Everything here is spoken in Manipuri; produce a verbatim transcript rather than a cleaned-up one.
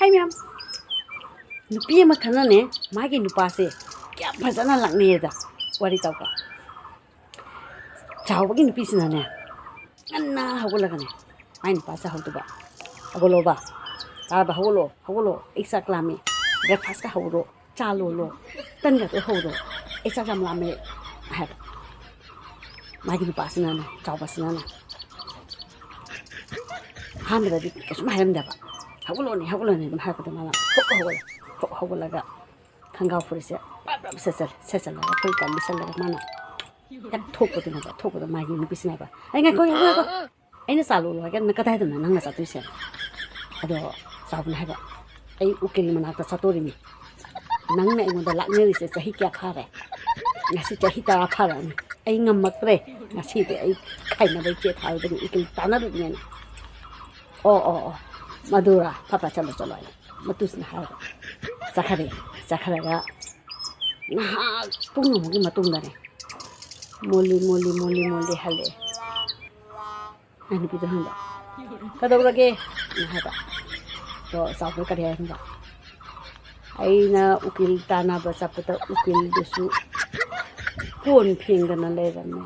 ꯍꯥꯏ ꯃꯌꯥꯝ, ꯅꯨꯄꯤ ꯑꯃꯈꯛꯅꯅꯦ ꯃꯥꯒꯤ ꯅꯨꯄꯥꯁꯦ ꯌꯥꯝ ꯐꯖꯅ ꯂꯥꯛꯅꯩꯌꯦꯗ꯫ ꯋꯥꯔꯤ ꯇꯧꯕ꯫ ꯆꯥꯎꯕꯒꯤ ꯅꯨꯄꯤꯁꯤꯅꯅꯦ ꯉꯟꯅ ꯍꯧꯒꯠꯂꯒꯅꯦ ꯃꯥꯏ ꯅꯨꯄꯥꯁꯦ ꯍꯧꯗꯣꯏꯕ꯫ "ꯍꯧꯒꯠꯂꯣꯕ, ꯇꯥꯔꯕ? ꯍꯧꯒꯠꯂꯣ, ꯍꯧꯒꯠꯂꯣ, ꯑꯩ ꯆꯥꯛ ꯂꯥꯝꯃꯤ, breakfast ꯀ ꯍꯧꯔꯣ, ꯆꯥ ꯂꯣꯜꯂꯣ, ꯇꯟꯒꯗꯣ ꯍꯧꯔꯣ, ꯑꯩ ꯆꯥꯛ ꯌꯥꯝ ꯂꯥꯝꯃꯦ" ꯍꯥꯏꯕ꯫ ꯃꯥꯒꯤ ꯅꯨꯄꯥꯁꯤꯅꯅꯦ, ꯆꯥꯎꯕꯁꯤꯅꯅꯦ ꯑꯍꯥꯟꯕꯗꯗꯤ ꯀꯩꯁꯨꯝ ꯍꯥꯏꯔꯝꯗꯕ꯫ "ꯍꯧꯒꯠꯂꯣꯅꯦ, ꯍꯧꯒꯠꯂꯣꯅꯦ" ꯑꯗꯨꯝ ꯍꯥꯏꯔꯛꯄꯗ ꯃꯥꯅ ꯍꯣꯛ ꯍꯧꯒꯠꯂꯦ꯫ ꯍꯣꯛ ꯍꯧꯒꯠꯂꯒ ꯈꯣꯡꯒ꯭ꯔꯥꯎ ꯐꯨꯔꯤꯠꯁꯦ ꯄ꯭ꯔꯞ ꯄ꯭ꯔꯞ ꯁꯦꯠꯆꯜꯂꯦ꯫ ꯁꯦꯠꯆꯜꯂꯒ ꯐꯨꯔꯤꯠꯀ ꯂꯤꯠꯁꯜꯂꯒ ꯃꯥꯅ ꯍꯦꯛ ꯊꯣꯛꯄꯗꯨꯅꯦꯕ꯫ ꯊꯣꯛꯄꯗ ꯃꯥꯒꯤ ꯅꯨꯄꯤꯁꯤꯅ ꯍꯥꯏꯕ, "ꯑꯩ ꯉꯥꯏꯈꯣ, ꯉꯥꯏꯈꯣ, ꯉꯥꯏꯈꯣ, ꯑꯩꯅ ꯆꯥ ꯂꯣꯜꯂꯨ ꯍꯥꯏꯒ ꯅꯪ ꯀꯗꯥꯏꯗꯅꯣ ꯅꯪꯅ ꯆꯠꯇꯣꯏꯁꯦ?" ꯑꯗꯣ ꯆꯥꯎꯕꯅ ꯍꯥꯏꯕ, "ꯑꯩ ꯎꯀꯤꯜ ꯃꯅꯥꯛꯇ ꯆꯠꯇꯣꯔꯤꯃꯤ꯫ ꯅꯪꯅ ꯑꯩꯉꯣꯟꯗ ꯂꯥꯛꯅꯔꯤꯁꯦ ꯆꯍꯤ ꯀꯌꯥ ꯐꯥꯔꯦ? ꯉꯁꯤ ꯆꯍꯤ ꯇꯔꯥ ꯐꯥꯔꯛꯑꯅꯤ꯫ ꯑꯩ ꯉꯝꯃꯛꯇ꯭ꯔꯦ꯫ ꯉꯁꯤꯗꯤ ꯑꯩ ꯈꯥꯏꯅꯕꯩ ꯆꯦ ꯊꯥꯔꯨꯕꯅꯤ, ꯎꯀꯤꯜ ꯇꯥꯟꯅꯔꯨꯕꯅꯦꯅ"꯫ "ꯑꯣ, ꯑꯣ, ꯑꯣ, ꯃꯗꯨꯔꯥ? ꯐꯠ ꯐꯠ ꯆꯠꯂꯣ, ꯆꯠꯂꯣ" ꯍꯥꯏꯅ ꯃꯇꯨꯁꯤꯅ ꯍꯥꯏꯔꯒ ꯆꯠꯈꯔꯦ꯫ ꯆꯠꯈ꯭ꯔꯒ ꯉꯥꯏꯍꯥꯛ ꯄꯨꯡ ꯑꯃꯒꯤ ꯃꯇꯨꯡꯗꯅꯦ ꯃꯣꯜꯂꯤ, ꯃꯣꯜꯂꯤ, ꯃꯣꯜꯂꯤ, ꯃꯣꯜꯂꯤ ꯍꯜꯂꯛꯑꯦ꯫ ꯑꯩ ꯅꯨꯄꯤꯗꯣ ꯍꯪꯕ, "ꯀꯩꯗꯧꯔꯒꯦ?" ꯅ ꯍꯥꯏꯕ꯫ ꯑꯗꯣ ꯆꯥꯎꯕꯅ ꯀꯔꯤ ꯍꯥꯏ ꯈꯪꯕ꯭ꯔꯥ? "ꯑꯩꯅ ꯎꯀꯤꯜ ꯇꯥꯟꯅꯕ ꯆꯠꯄꯗ ꯎꯀꯤꯜꯗꯨꯁꯨ ꯀꯣꯟ ꯐꯦꯡꯗꯅ ꯂꯩꯔꯝꯃꯦ"꯫